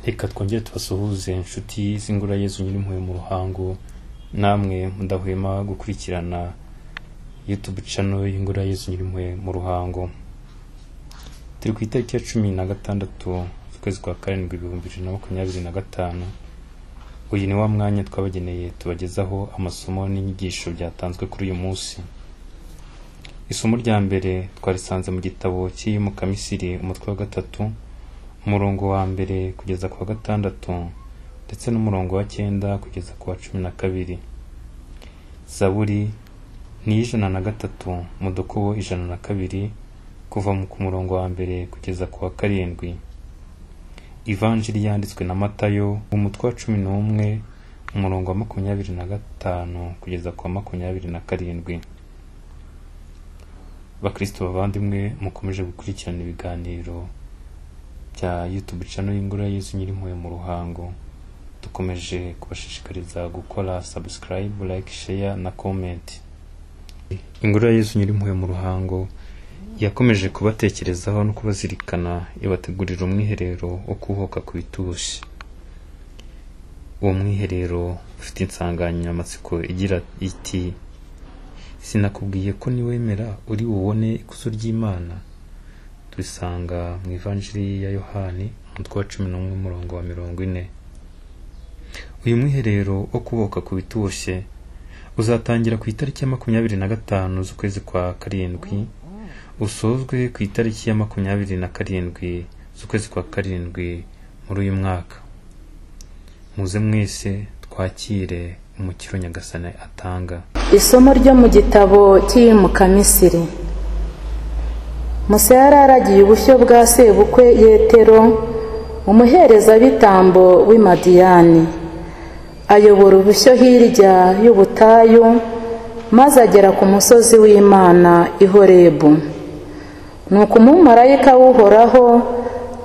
Reka twongere tubasuhuze inshuti z'Ingoro ya Yezu Nyirimpuhwe mu Ruhango, namwe mudahwema gukurikirana YouTube channel y'Ingoro ya Yezu Nyirimpuhwe mu Ruhango. Turi ku itariki ya 16 z'ukwezi kwa karindwi 2025. Uyu ni wa mwanya twabageneye tubagezaho amasomo n'inyigisho byatanzwe kuri uyu munsi. Isomo rya mbere twarisanze mu gitabo cy'Iyimukamisiri, umutwe wa 3, umurongo wa 1 kugeza ku wa 6, ndetse n'umurongo wa 9 kugeza ku wa 12. Zaburi ni 103 mu dukubo 102, kuva ku murongo wa 1 kugeza ku wa 7. Ivanjiri yanditswe na Matayo, umutwe wa 11, umurongo wa 25 kugeza ku wa 27. Bakristo bavandimwe, mukomeje gukurikirana ibiganiro bya YouTube channel y'Ingoro ya Yezu Nyirimpuhwe mu Ruhango. Dukomeje kubashishikariza gukora subscribe, like, share na comment. Ingoro ya Yezu Nyirimpuhwe mu Ruhango yakomeje kubatekerezaho no kubazirikana, ibategurira umwiherero wo kubohoka ku bitushi. Uwo mwiherero ufite insanganyamatsiko igira iti: sinakubwiye ko niwemera uri bubone ikuzo ry'Imana. Tubisanga mu Ivanjiri ya Yohani, umutwe wa 11, umurongo wa 40. Uyu mwiherero wo kubohoka ku bitushye uzatangira ku itariki ya 25 z'ukwezi kwa karindwi, usozwe ku itariki ya 27 z'ukwezi kwa karindwi muri uyu mwaka. Muze mwese twakire umukiro Nyagasani atanga. Isomo ryo mu gitabo cy'Iyimukamisiri. Musa yari aragiye ubushyo bwa sebukwe Yetero, umuherezabitambo w'i Madiyani. Ayobora ubushyo hirya y'ubutayu, maze agera ku musozi w'Imana i Horebu. Nuko umumarayika w'Uhoraho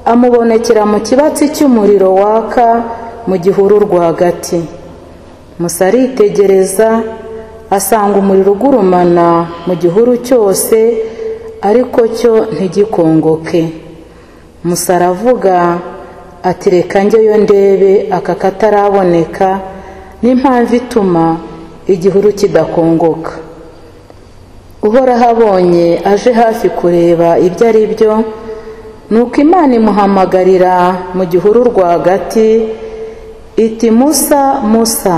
amubonekera mu kibatsi cy'umuriro waka mu gihuru rwagati. Musa aritegereza, asanga umuriro ugurumana mu gihuru cyose, ariko cyo ntigikongoke. Musa aravuga ati: reka njyeyo ndebe aka kataraboneka n'impamvu ituma igihuru kidakongoka. Uhoraho abonye aje hafi kureba ibyo ari byo, nuko Imana imuhamagarira mu gihuru rwagati iti: Musa, Musa.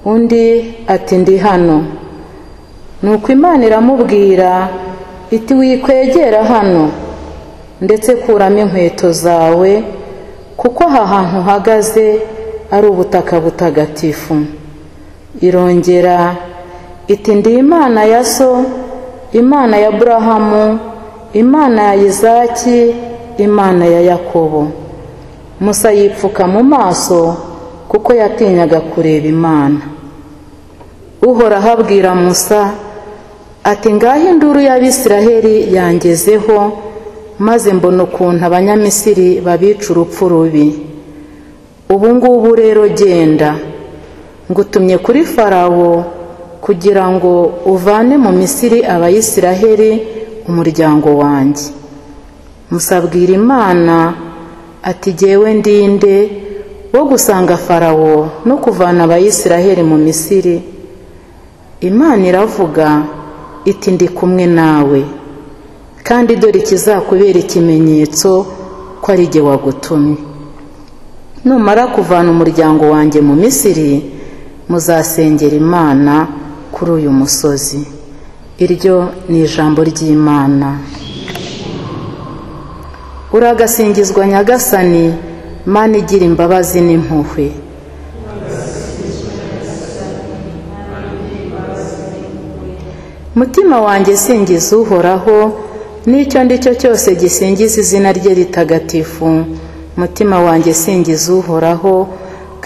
Undi ati: ndi hano. Nuko Imana iramubwira iti: wikwegera hano, ndetse kuramo inkweto zawe, kuko aha hantu uhagaze ari ubutaka butagatifu. Irongera iti: ndi Imana ya so, Imana ya Aburahamu, Imana ya Izaki, Imana ya Yakobo. Musa yipfuka mu maso kuko yatinyaga kureba Imana. Uhoraho abwira Musa ati: ngaho induru y'Abisiraheli yangezeho, maze mbona ukuntu Abanyamisiri babica urupfu rubi. Ubu ngubu rero genda, ngutumye kuri Farawo kugira ngo uvane mu Misiri Abayisiraheli umuryango wanjye. Musa abwira Imana ati: jyewe ndinde wo gusanga Farawo no kuvana Abayisiraheli mu Misiri? Imana iravuga iti: ndi kumwe nawe, kandi dore ikizakubera ikimenyetso ko ari jye wagutumye. Numara kuvana umuryango wanjye mu Misiri, muzasengera Imana kuri uyu musozi. Iryo ni ijambo ry'Imana. Uragasingizwa Nyagasani, Mana igira imbabazi n'impuhwe. Mutima wanjye singiza Uhoraho, n'icyo ndicyo cyose gisingiza izina rye ritagatifu. Mutima wanjye singiza Uhoraho,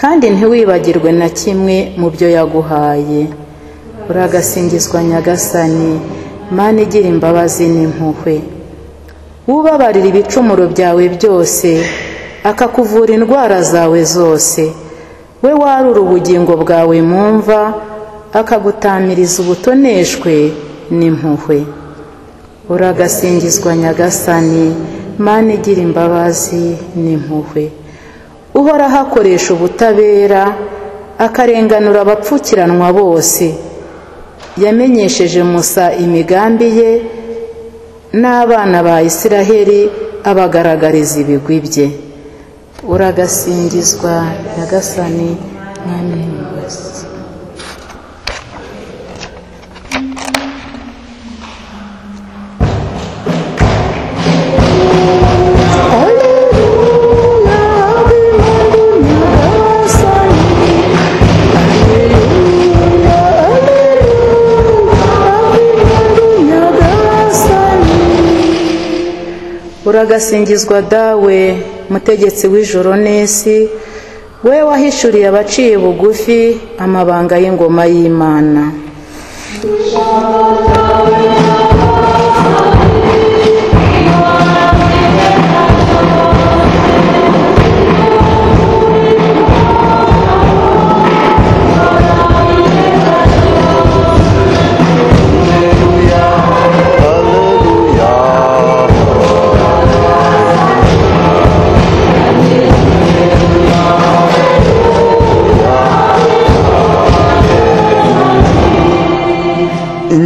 kandi ntiwibagirwe na kimwe mu byo yaguhaye. Uragasingizwa Nyagasani, Mana igira imbabazi n'impuhwe. Ubabarira ibicumuro byawe byose, akakuvura indwara zawe zose. We warura ubugingo bwawe mu mva, akagutamiriza ubutoneshwe n'impuhwe. Uragasingizwa Nyagasani, Mana igira imbabazi n'impuhwe. Uhoraho akoresha ubutabera, akarenganura abapfukiranwa bose. Yamenyesheje Musa imigambi ye, n'abana ba Isiraheli abagaragariza ibigwi bye. Uragasingizwa Nyagasani Mwami wose. Uragasingizwa Dawe, mutegetsi w'ijuru n'isi, we wahishuriye abaciye bugufi amabanga y'ingoma y'Imana.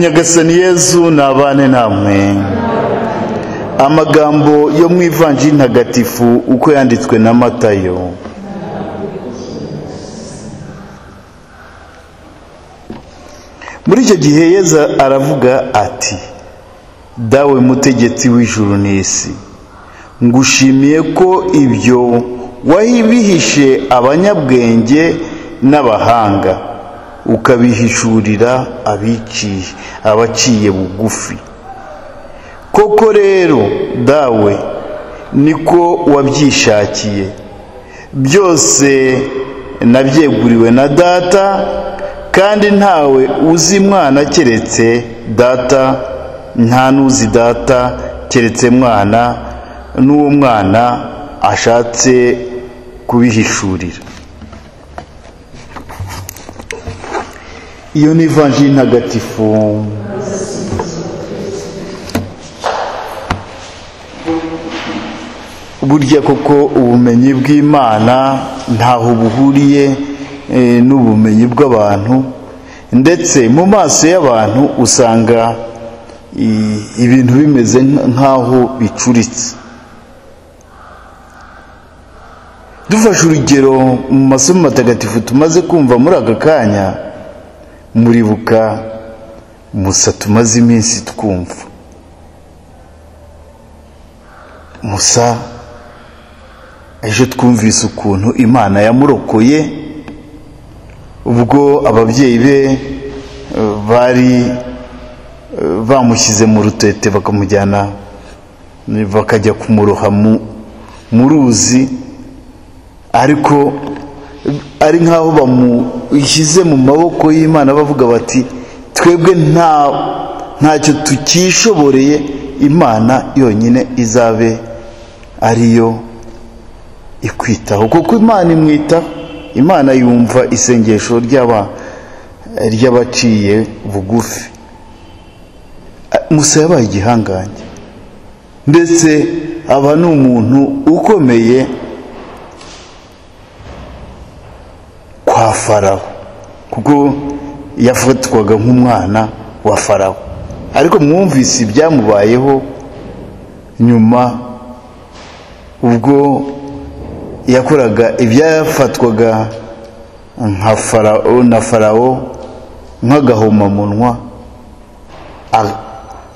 Nyagasani Yezu nabane namwe. Amagambo yo mu Ivanjiri ntagatifu uko yanditswe na Matayo. Muri icyo gihe Yezu aravuga ati: Dawe mutegetsi w'ijuru n'isi, ngushimiye ko ibyo wabihishe abanyabwenge n'abahanga, ukabihishurira abaciye bugufi. Koko rero Dawe, niko wabyishakiye. Byose nabyeguriwe na Data, kandi ntawe uzi Mwana keretse Data, nta n'uzi Data keretse Mwana, n'uwo Mwana ashatse kubihishurira. Iyo ni Ivanjiri ntagatifu. Burya koko ubumenyi bw'Imana ntaho buhuriye n'ubumenyi bw'abantu, ndetse mu maso y'abantu usanga ibintu bimeze nk'aho bicuritse. Dufashe urugero mu masomo matagatifu tumaze kumva muri aka kanya, muribuka Musa tumaze iminsi twumva. Musa ejo twumvise ukuntu Imana yamurokoye ubwo ababyeyi be bari bamushyize mu rutete bakamujyana bakajya kumuroha mu ruzi, ariko ari nkaho bamushyize mu maboko y'Imana bavuga bati twebwe ntacyo tukishoboreye, Imana yonyine izabe ariyo ikwitaho. Kuko Imana imwitaho, Imana yumva isengesho ry'abaciye bugufi. Musa yabaye igihangange, ndetse aba ni umuntu ukomeye kwa Farawo, kuko yafatwaga nk'umwana wa Farawo. Ariko mwumvise ibyamubayeho nyuma, ubwo yakoraga ibyafatwaga nka Farawo na Farawo nk'agahomamunwa,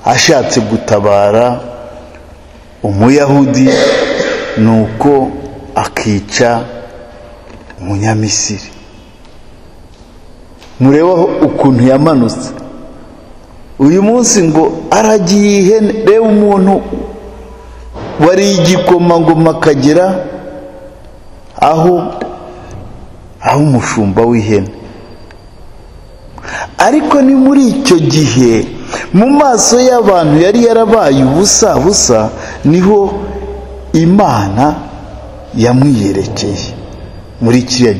ashatse gutabara Umuyahudi, nuko akica Umunyamisiri. Mureba ukuntu yamanutse uyu munsi ngo aragiye ihene. Reba umuntu wari igikomangoma akagera aho umushumba w'ihene. Ariko ni muri icyo gihe mu maso y'abantu yari yarabaye ubusa busa, niho Imana yamwiyerekeye muri kiriya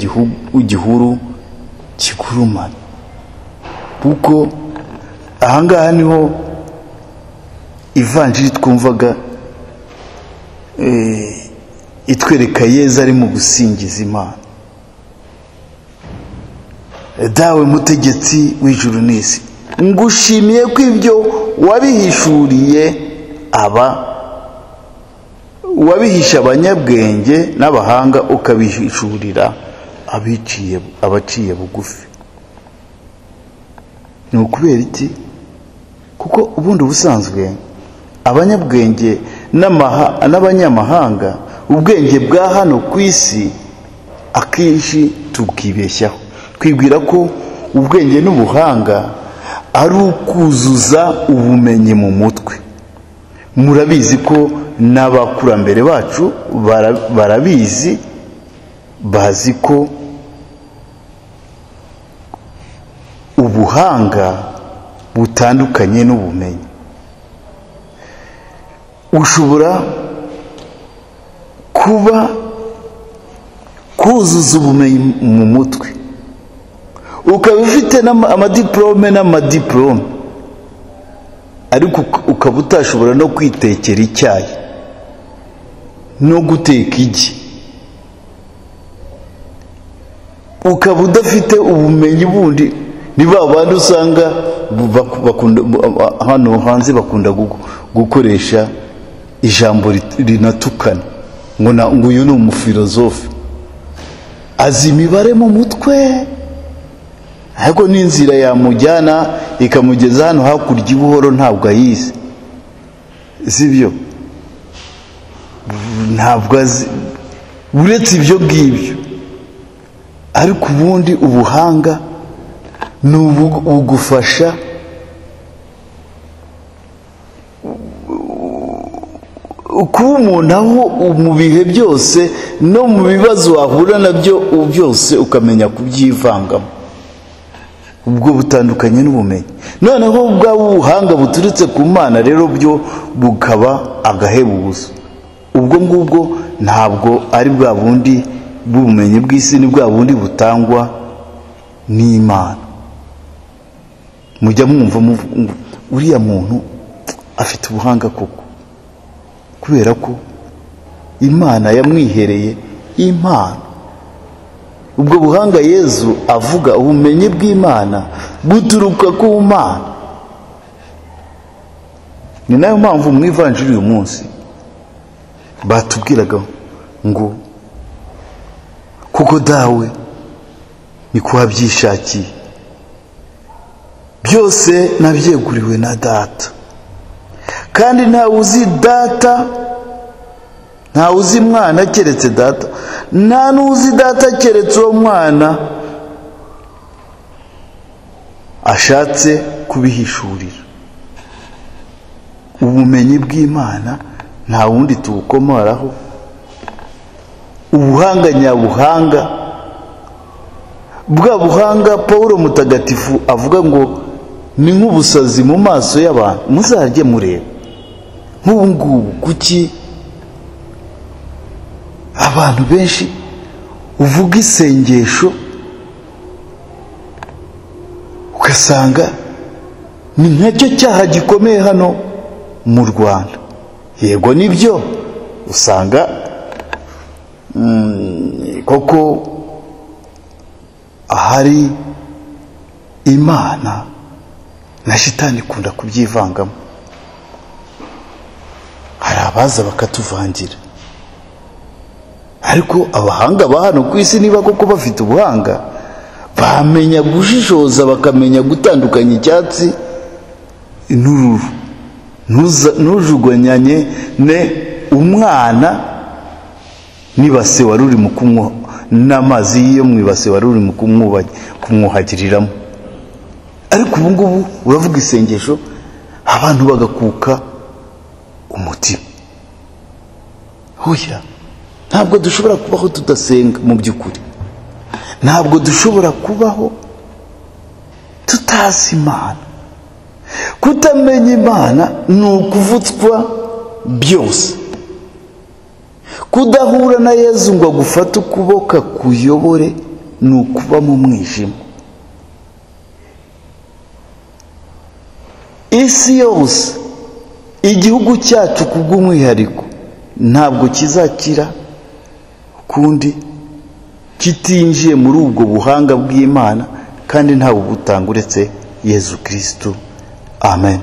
gihuru kigurumana. Kuko ahangaha niho Ivanjiri twumvaga itwereka Yezu ari mu gusingiza Imana. Dawe mutegetsi w'ijuru n'isi, ngushimiye ko ibyo wabihishuriye wabihisha abanyabwenge n'abahanga, ukabihishurira abaciye bugufi. Ni ukubera iki? Kuko ubundi ubusanzwe abanyabwenge n'abanyamahanga, ubwenge bwa hano ku isi akenshi tubwibeshyaho, twibwira ko ubwenge n'ubuhanga ari ukuzuza ubumenyi mu mutwe. Murabizi ko n'abakurambere bacu barabizi, bazi ko ubuhanga butandukanye n'ubumenyi. Ushobora kuba kuzuza ubumenyi mu mutwe, ukaba ufite amadiplome n'amadiplome, ariko ukaba utashobora no kwitekera icyayi no guteka igi, ukaba udafite ubumenyi bundi. Ni ba bandi usanga bakunda hano hanze bakunda gukoresha ijambo rinatukana, ngo uyu ni umufilozofe, azi imibare mu mutwe, ariko n'inzira yamujyana ikamugeza hano hakurya ibuhoro ntabwo ayizi, sibyo? Ntabwo azi uretse ibyo ngibyo. Ariko ubundi ubuhanga ni ubugufasha kuba umuntu aho mu bihe byose no mu bibazo wahura nabyo byose ukamenya kubyivangamo. Ubwo butandukanye n'ubumenyi. Noneho bwa buhanga buturutse ku Mana rero byo bukaba agahebuzo. Ubwo ngubwo ntabwo ari bwa bundi bw'ubumenyi bw'isi, ni bwa bundi butangwa n'Imana. Mujya mwumva uriya muntu afite ubuhanga koko, kubera ko Imana yamwihereye impano. Ubwo buhanga Yezu avuga, ubumenyi bw'Imana buturuka ku Mana. Ni nayo mpamvu mu ivanjiri uyu munsi batubwiraga ngo kuko dawe niko wabyishakiye, byose nabyeguriwe na data, kandi ntawe uzi data, ntawe uzi mwana keretse data, nta n'uzi data keretse uwo mwana ashatse kubihishurira. Ubumenyi bw'Imana nta wundi tubukomoraho. Ubuhanga nyabuhanga, bwa buhanga Paulo mutagatifu avuga ngo ni nk'ubusazi mu maso y'abantu. Muzarye mureba nk'ubu ngubu, kuki abantu benshi uvuga isengesho ugasanga ni nkacyo cyaha gikomeye hano mu Rwanda? Yego nibyo, usanga koko ahari Imana na shitani ikunda kubyivangamo. Hari abaza bakatuvangira, ariko abahanga ba hano ku isi niba koko bafite ubuhanga, bamenya gushishoza, bakamenya gutandukanya icyatsi n'ururu. Ntujuganyanye ne umwana n'ibase wari uri mu kunywa n'amazi y'iyo mu ibase wari uri mu kumwuhagiriramo. Ariko ubu ngubu uravuga isengesho abantu bagakuka umutima. Hoya, ntabwo dushobora kubaho tudasenga mu by'ukuri. Ntabwo dushobora kubaho tutazi Imana. Kutamenya Imana ni ukuvutswa byose. Kudahura na Yezu ngo agufate ukuboko akuyobore ni ukuba mu mwijima. Isi yose, igihugu cyacu kubw'umwihariko, ntabwo kizakira Kundi kitinjiye muri ubwo buhanga bw'Imana, kandi ntawe ubutanga uretse Yezu Kristu. Amen.